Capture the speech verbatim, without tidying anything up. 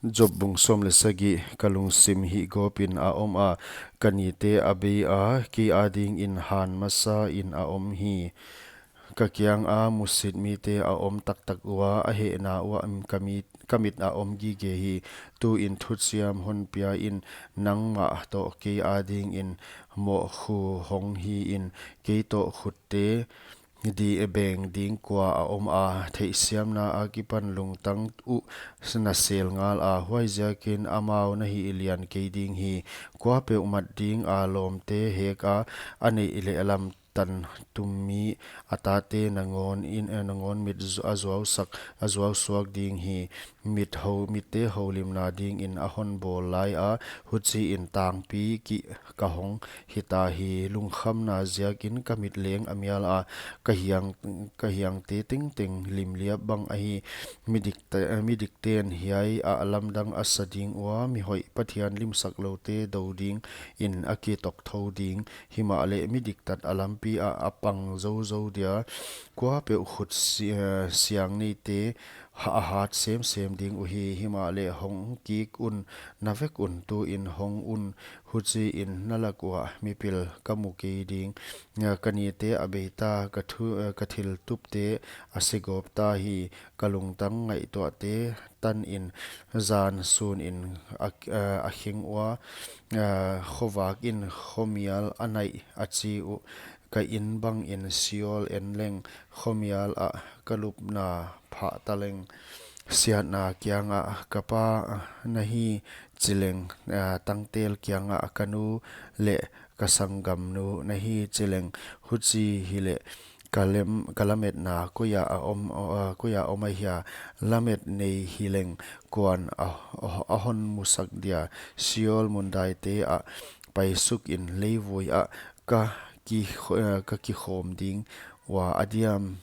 Job bung sawm leh sagih. Ka lungsim hihgawpin a om a, ka nite a bei a, kei adingin han masain a om hi. Ka kianga musit mite a om taktak ua, a hehna uah ka mi, ka mit a om gige hi. Tuin thuchiam hon piain, nangmah toh kei adingin mohkhu hong hiin, kei toh khutte di beng ding kua a om a? Theihsiamna akipan lungtang uh na sel ngal a, huaiziakin amau na hihlian kei ding hi. Kuapeuh mat ding a lawmte hek a, a neih leh lam tan tum mi a tate nangawn in, eh, nangawn mit zu-, a zuausak, a zuausuak ding hi. Mit ho, mitte houlimna dingin a hon bawl lai a, huchiin tangpi kih ka hong hita hi. Lungkhamna ziakin ka mit leng a mial a, ka hiang, ka hiangte tengteng limliap bang ahi. Midikte, midikten hiai a lamdang a sa ding ua, mihoih Pathian limsakloute dou dingin a kitawk thou ding. Himahleh midiktat a lampi ah a pang zozo dia, kuapeuh khut si-, eh, siang neite ha-, a hat semsem ding uhi. Himahleh hong kik un, na vek un, tuin hong un, huchiin na lak uah mipil ka mu kei ding. Eh, ka nite a beita, ka thu, eh, ka thil tupte a segawp ta hi. Ka lungtang ngaihtuahte tanin zan sunin a, eh, a kheng ua, eh, khovakin khomial a naih a chi uh. Ka in bangin Sheol en leng, khomial ah ka lupna phah ta leng. Siatna kiangah ka pa na hi chi leng, ah, tangtel kiangah ka nu leh ka sanggamnu na hi chi leng, huchi hileh ka lem, ka lametna koiah a om, ah, koiah om ahia? Lamet nei hileng kuan a, a, a hon musak dia? Sheol mundaite ah paisukin leivui ah ka ki, eh, ka kikhawm ding ua, a diam